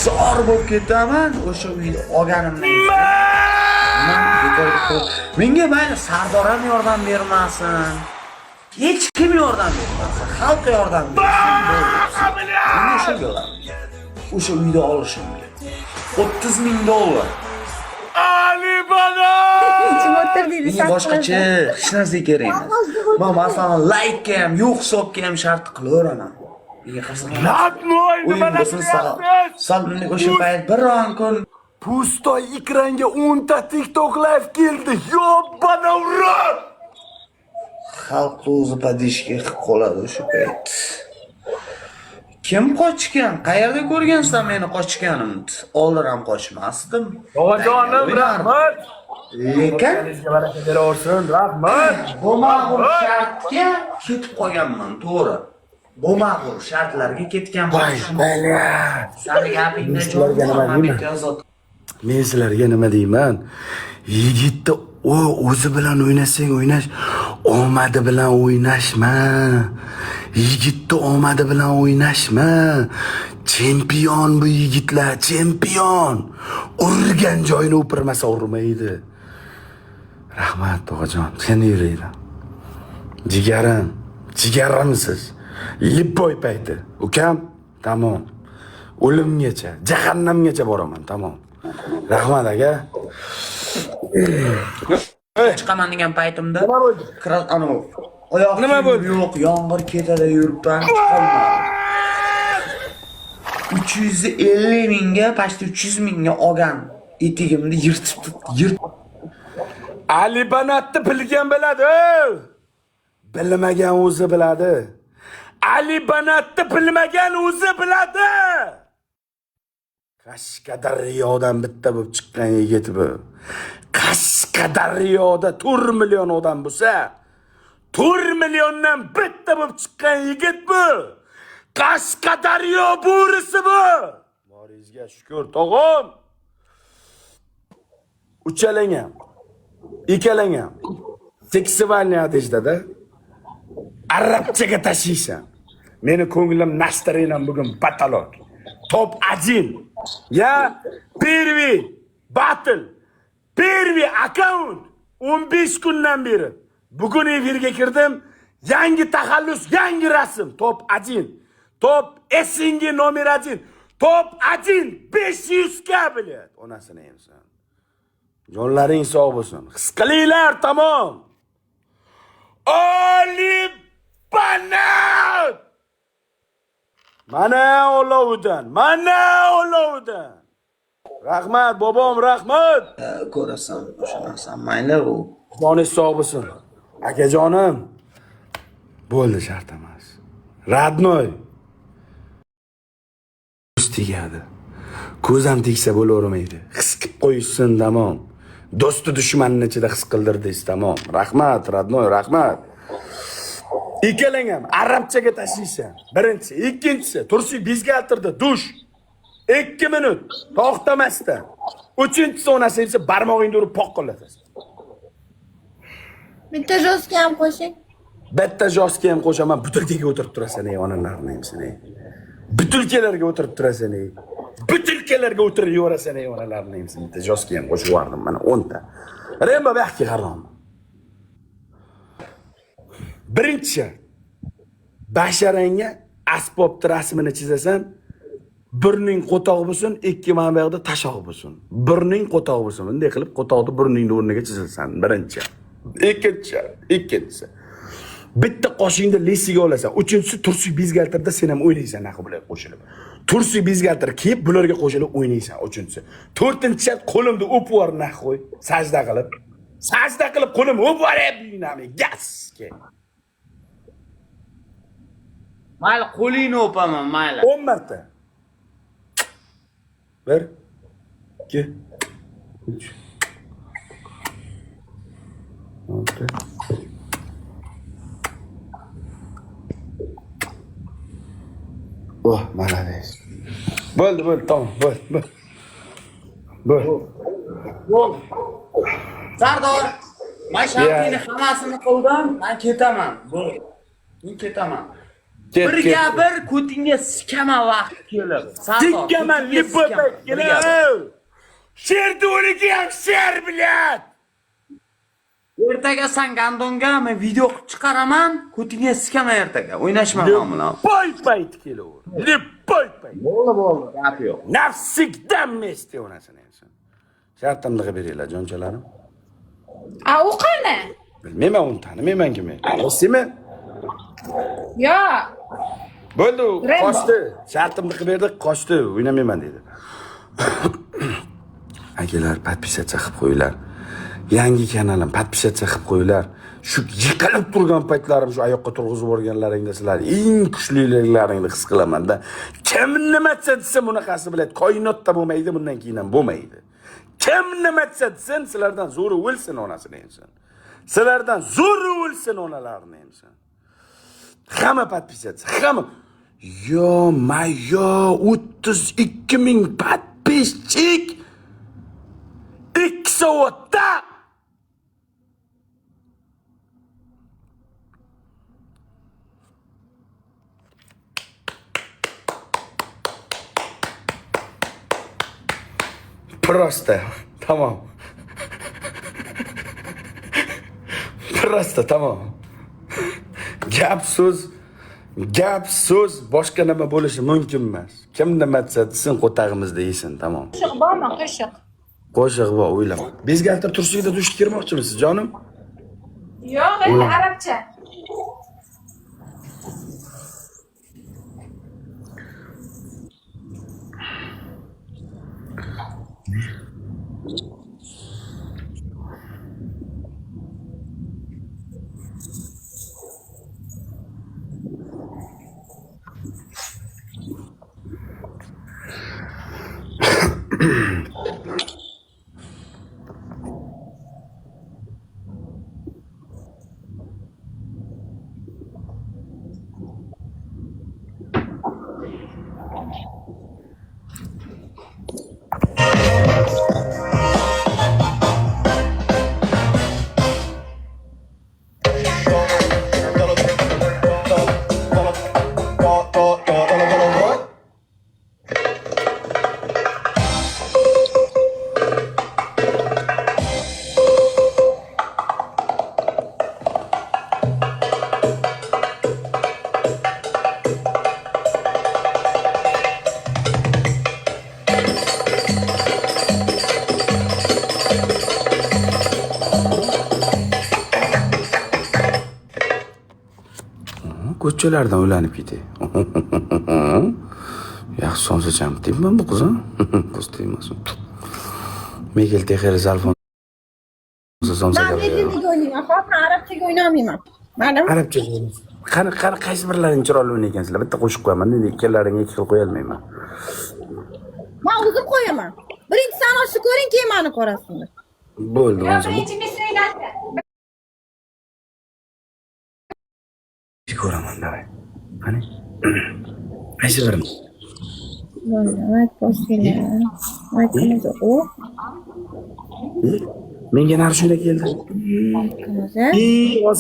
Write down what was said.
Zor bo'lib ketaman o'sha uyni olganimdan keyin. Man bekorga menga mayli Sardor ham yordam bermasin. Hech kim yordam bermasin. Xalq yordam bersin. Bo'ldi. Menga shu bo'ladi. O'sha uyni olishimga. 30 ming dollar. Ichib o'tir deydi. Menga boshqacha hech narsa kerak emas. Man masalan laykka ham, yo'q hisobga ham shart qilaveraman. Menga qiziq emas. Родной, O'yin nimalar bo'lsin sal. qilyapsiz? Sal o'sha payt biron kun Пустой ekranga 10 ta TikTok live keldi. Ёбана в рот! Xalq o'zi поддержка qilib qoladi o'sha payt. Kim qochgan? Qayerda ko'rgansan meni qochganimni? Oldin ham qochmasdim. Bobojonim, rahmat. Lekin O'zingizga baraka beraversin, rahmat. bo'lmag'ur shartga ketib qolganman, to'g'ri. Bo'lmag'ur shartlarga ketganman. Sani gapingda jon Sizlarga nima bor, deyman? bitta yozib. Men sizlarga nima deyman? Yigitni o o'zi bilan o'ynasang o'ynash, omadi bilan o'ynashma. Yigitni omadi bilan o'ynashma. Chempion bu yigitlar, chempion. Urgan joyini o'pirmasa urmaydi. Rahmat, tog'ajon, seni yuringlar. Jigarim, jigarimsiz. Любой payti. Ukam, tamom. O'limgacha, jahannamgacha boraman, tamom. Rahmat aka. Chiqaman degan paytimda Nima bo'ldi? Anavi oyoq Nima kiyimim bo'ldi? yo'q, yomg'ir ketadi yuribman, chiqolmadim. 350 mingga, почти 300 mingga olgan etigimni yirtib yirt Ali Banatni bilgan biladi. Bilmagan o'zi biladi. Ali Banatni bilmagan o'zi biladi. Qashqadaryodan bitta bo'lib chiqqan yigit bu. Qashqadaryoda 4 million odam bo'lsa, 4 milliondan bitta bo'lib chiqqan yigit bu. Qashqadaryo bo'risi bu. Boringizga shukur, tog'am. Uchalang ham, ikkalang ham сексуальный одежда da arabchaga tashiysan. Meni ko'nglim настроение bugun потолок. Топ 1. Я первый battle. Первый akkaunt 15 kundan beri. Bugun efirga kirdim. Yangi taxallus, yangi rasm. Top 1. Top СНГ номер 1. Top 1 500 k, блядь. Onasini emsin. Jonlaring sog' bo'lsin. His qilinglar, tamom. Oli Banat! Mana olovidan, mana olovidan. Rahmat bobom, rahmat. Ko'rasan o'sha narsani, mayli u. Joningiz sog' bo'lsin. Akajonim. Bo'ldi, shart emas. Родной. Ko'z tegadi. Ko'z ham tegsa bo'lavermaydi. His qilib qo'yishsin, tamom. Do'sti dushmanni ichida his qildirdingiz, tamom. Rahmat, родной, rahmat. Ikkalang ham arabchaga tashiysan. Birinchisi, ikkinchisi, tursi бюстгальтерda dush. 2 minut to'xtamasdan. Uchinchisi, onasi esa barmog'ingni urib poq qilatasan. Bitta жёсткий ham qo'shing. Bitta жёсткий ham qo'shaman, butilkaga o'tirib turasan, ey onalarni emsin, ey. Butilkalarga o'tirib turasan, ey. Butilkalarga o'tirib yurasan, ey onalarni emsin. Bitta жёсткий ham qo'shib yubordim, mana 10 ta. Rembo bu harom. Birinchi basharangga asbobni rasmini chizasan. Burning qo'toq bo'lsin, ikki mana bu yoqda tashoq bo'lsin. Burning qo'toq bo'lsin. Bunday qilib qo'toqni burningni o'rniga chizasan. Birinchi. Ikkinchi, ikkinchisi. Bitta qoshingni лысый ga olasan. Uchinchisi, tursiy бюстгальтер da sen ham o'ynaysan naqi bularga qo'shilib. Tursiy бюстгальтер kiyib bularga qo'shilib o'ynaysan uchinchisi. To'rtinchi shart, qo'limni o'pib yubor нахуй, sajda qilib. Sajda qilib qo'limni o'pib yuboryapman, gazga. Mayli, qo'lingni o'paman, mayli. 10 marta. 1 2 3 6. Oh, молодец. Bo'ldi, bo'ldi, tamom, bo'ldi, bo'ldi. Bo'ldi. Bo'ldi. Sardor, man shartingni hammasini qildim, man ketaman. Bo'ldi. Men ketaman. Ket, Birga ket. bir ko'tingga sikama vaqt kelib. Sardor, Sikkaman, ko'tingga любой sikama. payt Birga bir. kelib. Sherni o'ligi ham sher, блядь. Ertaga san gandonga men video qilib chiqaraman, ko'tingga sikama ertaga. O'ynashma men bilan. Любой payt kelaver. Любой payt. Bo'ldi, bo'ldi, gap yo'q. Навсегда вместе onasini emsin. Shartimni qilib beringlar, jonchalarim. A u qani? Bilmayman, uni tanimayman kim men. Rossimi? Yo, Bo'ldi, u Rembo. qochdi. Shartimni qilib berdik, qochdi. O'ynamayman dedi. Akalar, podpisatsiya qilib qo'yinglar. Yangi kanalim, podpisatsiya qilib qo'yinglar. Shu yiqilib turgan paytlarim shu oyoqqa turg'izib yuborganlaringda sizlar eng kuchlilaringni his qilaman-da. Kim nima desa desin, bunaqasi biladi. Koinotda bo'lmaydi, bundan keyin ham bo'lmaydi. Kim nima desa desin, sizlardan zo'ri o'lsin onasini emsin. Sizlardan zo'ri o'lsin onalarini emsin. Hamma podpisatsiya, hamma. Yo, mayo, 32 ming podpisчик. 2 soatda. Просто, tamom. Просто tamom. Gap so'z, gap so'z boshqa nima bo'lishi mumkin emas. Kim nima desa desin, qo'tag'imizda yesin, tamom. qo'shiq bormi, qo'shiq? Qo'shiq bor, o'ylama. Bezgalter tursigida dushga kirmoqchimisiz, jonim? Yo'q, endi arabcha. Ko'chalardan ulanib ketay. Yaxshi somsacham deyman bu qiz, a? Ko'z tegmasin. Miguel Tejera Alfonso somsa Man Berlinga o'ynayman. Hop, men arabchaga o'ynolmayman. Maylimi? Arabcha. Qani, qani qaysi birlaring chiroyli o'ynaykansizlar? Bitta qo'shiq qo'yaman, endi ikkalaringga ikki xil qo'ya olmayman. Men o'zim qo'yaman. Birinchi san ochib ko'ring, keyin meni ko'rasizlar. Bo'ldi, Yo, o'nsa. birinchi men o'ynatdi. Ko'raman, davay. Qani? Qaysi birini? Layk bosinglar. Laykimiz o'q. Menga nari shunda keldi. Laykimiz. Ey,